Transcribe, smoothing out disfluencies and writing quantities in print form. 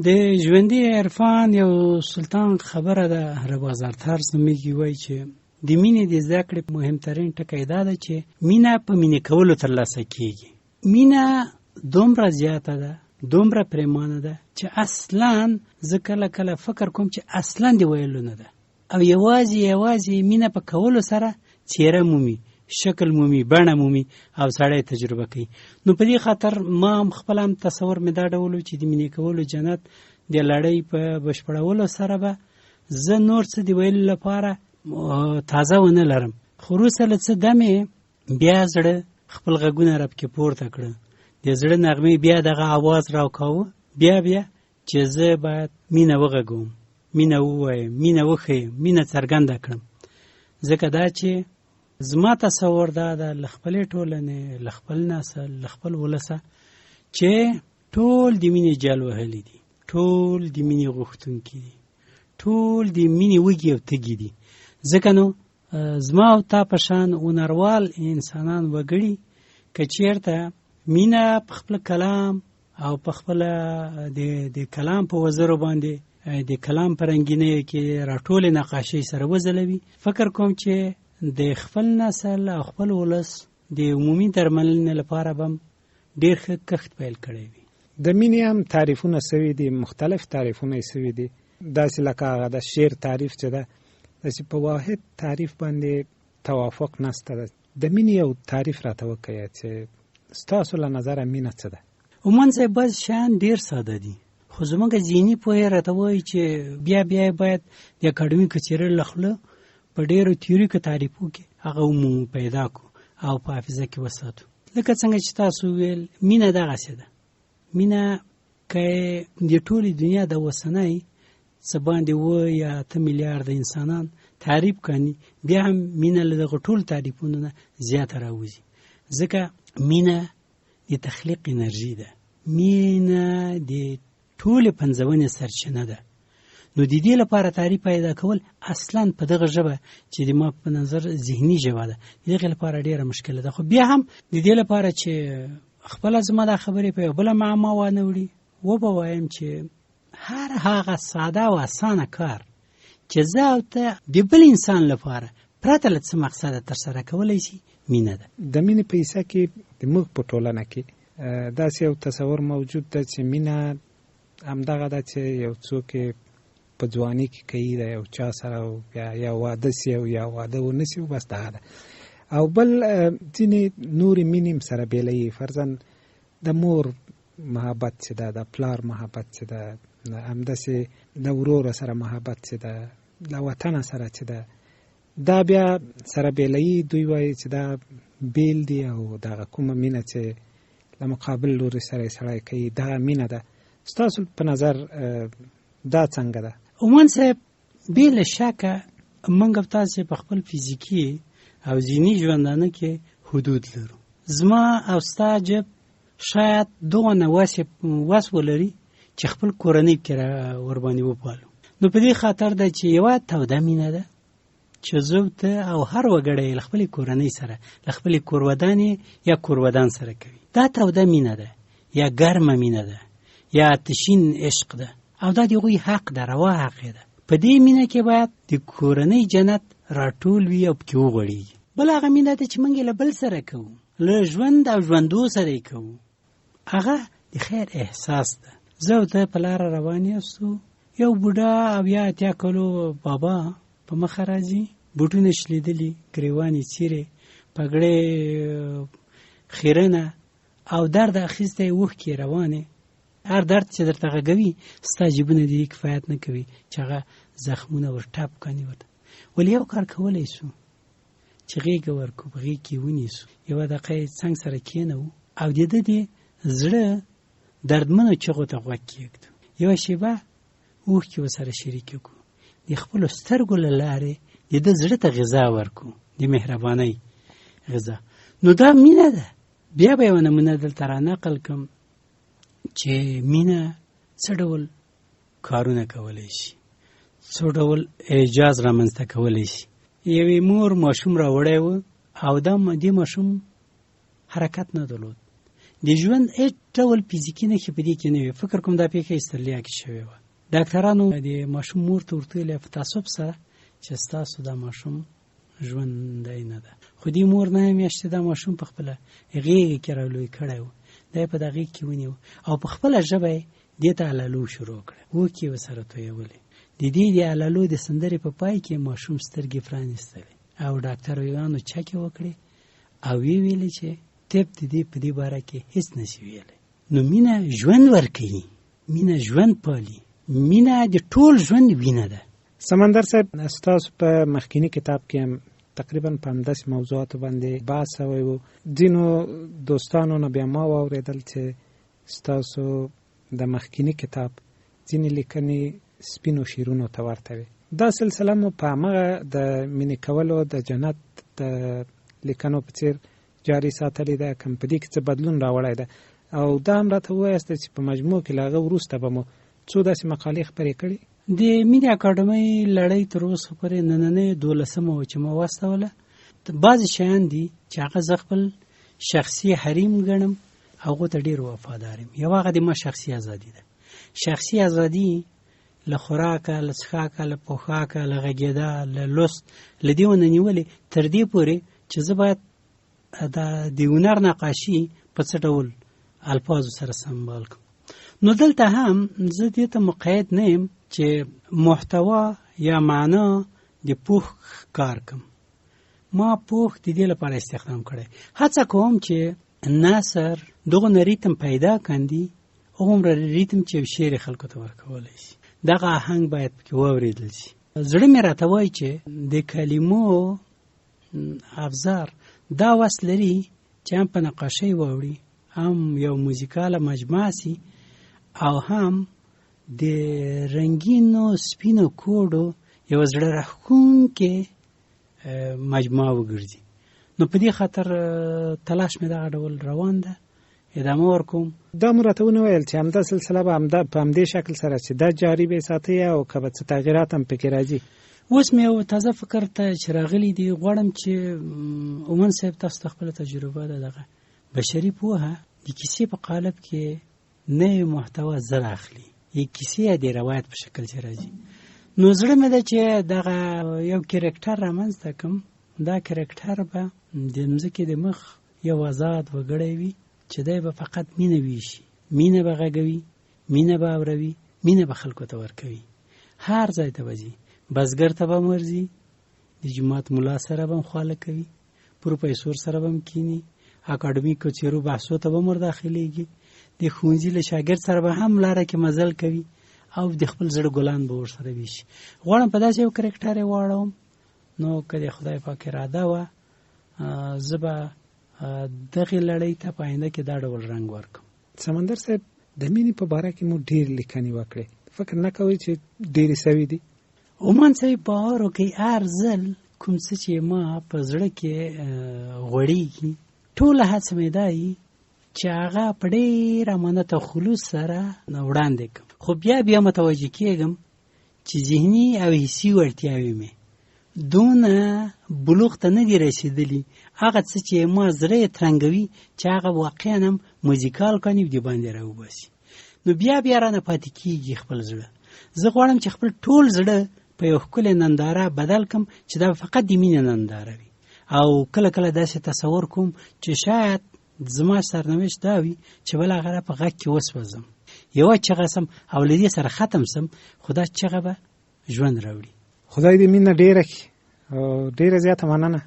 د ژوندي عرفان یو سلطان خبره ده، ربازار طرز نومېږي، وایي چې د مینې د زده کړې مهمترین ټکی دا ده چې مینه په مینې کولو ترلاسه کیږي. مینه دومره زیاته ده، دومره پریمانه ده چې اصلا زه کله کله فکر کوم چې اصلا د ویلو نه ده، او یوازې یوازې مینه په کولو سره څیره مومي، شکل مومي، بڼه مومي او سړی تجربه کوي. نو په دې خاطر ما هم خپل هم تصور مې دا ډول و چې د مینې کولو جنت د لړۍ په بشپړولو سره به زه نور څه د ویلو لپاره تازه ونه لرم. خو وروسته له څه دمې بیا زړه خپل غږونه را پکې پورته کړه، د زړه نغمې بیا دغه اواز راکاوه بیا بیا چې زه باید مینه وغږوم، مینه ووایم، مینه وښیم، مینه څرګنده کړم. ځکه دا چې زما تصور دا ده له خپلې ټولنې، له خپل نسل، له خپل ولسه چې ټول د مینې جل وهلي دي، ټول د مینې غوښتونکي دي، ټول د مینې وږي او تږي دي. ځکه نو زما او تا په شان هنروال انسانان وګړي که چیرته مینه په خپل کلام او په خپل د کلام په وزرو باندې، د کلام په رنګینیو کې راټولې نقاشۍ سره وځلوي، فکر کوم چې د خپل نسل او خپل ولس د عمومي درملنې لپاره به ډېر ښه کښت پیل کړی وي. د مینې هم تعریفونه سوي دي، مختلف تعریفونه یې سوي دي، داسې لکه هغه د شعر تعریف چې ده، داسې په واحد تعریف باندې توافق نشته ده. د مینې یو تعریف راته وکړئ چې ستاسو له نظره مینه څه ده؟ عموماً صاحب بعض شیان ډېر ساده دي، خو زموږ ذهني پوهه راته وایي چې بیا بیا باید د اکاډمیکو څېرلو له خوله په ډېرو تیوریکو تعریفو کې هغه ومومو، پیدا کړو او په حافظه کې وساتو. لکه څنګه چې تاسو وویل، مینه دغسې ده. مینه که د ټولې دنیا د اوسنۍ څه باندې 7 یا 8 میلیارده انسانان تعریف کاندي، بیا هم مینه له دغو ټولو تعریفونو نه زیاته راوځي. ځکه مینه د تخلیق انرژي ده، مینه د ټولې پنځونې سرچینه ده. نو د دې لپاره تعریف پیدا کول اصلا په دغه ژبه چې د ما په نظر ذهني ژبه ده، د دغې لپاره ډېره مشکله ده. خو بیا هم د دې لپاره چې خپله زما دا خبرې په یو بله معما وانه وړي، وبه وایم چې هر هغه ساده او اسانه کار چې زه او ته د بل انسان لپاره پرته له څه مقصده ترسره کولی شي، مینه ده. د مینې په حصه کې د موږ په ټولنه کې داسې یو تصور موجود ده چې مینه همدغه ده چې یو څوک په ځواني کې کوي د یو چا سره، او بیا یا واده سي او یا واده ونه سي، بس دغه ده. او بل ځینې نورې مینې هم سره بېلوي، فرضاً د مور محبت چې ده، د پلار محبت چې ده، همداسې د ورور سره محبت چې ده، له وطن سره چې ده، دا بیا سره بېلوي. دوی وایي چې دا بېل دي او دغه کومه مینه چې له مقابل لوري سره سړی کوي دغه مینه ده. ستاسو په نظر دا څنګه ده؟ عمان صاحب، بې له شکه موږ او تاسې په خپل فزیکي او ذهني ژوندانه کې حدود لرو. زما او ستا جب شاید دغه وس ولري چې خپل کورنۍ کې ورباندې وپالو. نو په دې خاطر ده چې یوه توده مینه ده چې زه او ته او هر وګړی له خپلې کورنۍ سره، له خپلې کورودانې یا کورودان سره کوي. دا توده مینه ده یا ګرمه مینه ده یا آتشین عشق ده، او دا د هغوی حق ده، روا حق یې ده. په دې مینه کې باید د کورنۍ جنت راټول وي او پکې وغوړېږي. بل هغه مینه ده چې موږ یې له بل سره کوو، له ژوند او ژوندو سره یې کوو، هغه د خیر احساس ده. زه او ته په لاره روان یاستو، یو بوډا او یا 80 کلو بابا په مخه راځي، بوټونه شلېدلي، ګریوان یې څیرې، پګړۍ خیرنه او درد اخیستی، اوښکې روانې. هر درد چې درته غږوي ستا جیبونه د دې کفایت نه کوي چې هغه زخمونه ور ټپ کاندي ورته. ولې یو کار کولی سو چې غېږه ورکړو، په غېږ کې ونیسو، یوه دقیقه یې څنګ سره کښېنوو او د ده د زړه دردمنو چغو ته غوږ کښېږدو، یوه شېبه اوښکې ورسره شریکې کړو، د خپلو سترګو له لارې د ده زړه ته غذا ورکړو، د مهربانۍ غذا. نو دا مینه ده. بیا به یوه نمونه دلته را نقل کړم چې مینه څه ډول کارونه کولی شي، څه ډول اعجاز رامنځته کولی شي. یوې مور ماشوم راوړی و او دا دې ماشوم حرکت نه درلود، د ژوند هېڅ ډول فزیکي نښې په دې کې نه وې. فکر کوم دا پېښه استرلیا کې شوې وه. ډاکټرانو د ماشوم مور ته ورته ویلي په تعصب سره چې ستاسو دا ماشوم ژوندی نه ده. خو دې مور 9 میاشتې دا ماشوم په خپله غېږه کې رالوی کړی و. دی په دا غېږ کې ونیو او په خپله ژبه یې دې ته الالو شروع کړه، اوښکې یې ورسره تویولې. د دې د الالو د سندرې په پای کې ماشوم سترګې پرانیستلې او ډاکټرانو چکې وکړې او ویې ویلې چې طب د دې په دې باره کې هیڅ نشي ویلی. نو مینه ژوند ورکوي، مینه ژوند پالي، مینه د ټول ژوند وینه ده. سمندر صاحب، ستاسو په مخکینی کتاب کې هم تقریبا په همداسې موضوعاتو باندې بحث شوی و. ځینو دوستانو نه بیا ما واورېدل چې ستاسو د مخکینی کتاب ځینې لیکنې سپینو شعرونو ته ورته وې. دا سلسله مو په همغه د مینې کولو د جنت د لیکنو په څیر جاري ساتلې ده، که په دې کې څه بدلون راوړی ده؟ او دا هم راته ووایاست چې په مجموع کې له هغه وروسته به مو څو داسې مقالې خپرې کړې؟ د مینې اکاډمۍ لړۍ تر اوسه پورې نننۍ 12مه وه چې ما واستوله. بعضې شیان دي چې هغه زه خپل شخصي حریم ګڼم، هغو ته ډېر وفادار یم. یو هغه د ما شخصي ازادي ده. شخصي ازادي له خوراکه، له څښاکه، له پوښاکه، له غږېدا، له لوست، له دې ونه نیولې تر دې پورې چې زه باید دا د هنر نقاشي په څه ډول الفاظو سره سمبال کړم. نو دلته هم زه دې ته مقید نه یم چې محتوا یا معنا د پوښ کار کم. ما پوښ د دې لپاره استخدام کړی. هڅه کوم چې نثر دغه ریتم پیدا کاندي، هغومره ریتم چې یو شعر خلکو ته ورکولی شي، دغه آهنګ باید پکې واورېدل شي. زړه مې راته وایي چې د کلمو ابزار دا وس لري چې هم په نقاشۍ واوړي، هم یو موزیکاله مجموعه سي، او هم د رنګینو سپینو کوډو یو زړه راښکونکې مجموعه وګرځي. نو په دې خاطر تلاش مې دغه ډول روان ده، ادامه ورکوم. دا مو راته ونه ویل چې همدا سلسله به همدا په همدې شکل سره چې دا جاري به ساتي او که به څه تغیرات هم پکې راځي؟ اوس مې یو تازه فکر ته چې راغلي دي، غواړم چې اومن صاحب تاسو ته خپله تجربه ده، دغه بشري پوهه د کیسې په قالب کې نوې محتوا زر اخلي، یې کیسې یا د روایت په شکل چې راځي. نو زړه مې ده چې دغه یو کرکټر رامنځته کړم. دا کرکټر به د مځکې د مخ یو آزاد وګړی وي چې دی به فقط مینه ویشي، مینه به غږوي، مینه به اوروي، مینه به خلکو ته ورکوي. هر ځای ته به ځي، بزګر ته به هم ورځي، د جومات ملا سره به هم خواله کوي، پروفیسور سره به هم کینی، اکاډمیکو څېرو بحثو ته به هم ورداخلېږي، د ښوونځي له شاګرد سره به هم لاره کې مزل کوي او د خپل زړه ګلان به ورسره ویشي. غواړم په داسې یو کرکټر یې واړوم. نو که د خدای پاک اراده وه، زه به دغې لړۍ ته په آینده کې دا ډول رنګ ورکړم. سمندر صاحب، د مینې په باره کې مو ډېر لیکنې وکړې، فکر نه کوئ چې ډېرې سوې دي؟ عمان صاحب، باور وکړئ، هر ځل کوم څه چې ما په زړه کې غوړېږي، ټوله هڅه مې دا وي چې هغه په ډېر امانت او خلوص سره وړاندې کړم. خو بیا بیا متوجه کېږم چې ذهني او حسي وړتیاوې مې دونه بلوغ ته نه دي رسېدلي، هغه څه چې ما زړه یې ترنګوي چې هغه واقعا هم موزیکال کاني دې باندې راوباسي. نو بیا بیا رانه پاتې کېږي خپل زړه. زه غواړم چې خپل ټول زړه په یو ښکلې ننداره بدل کړم چې دا فقط د مینې ننداره وي. او کله کله داسې تصور کوم چې شاید زما سرنوشت دا وي چې بالاخره په غږ کې وسوځم، یوه چغه سم او له دې سره ختم سم، خو دا چغه به ژوند راوړي. خدای دې مینه ډېره کړي او ډېره زیاته مننه.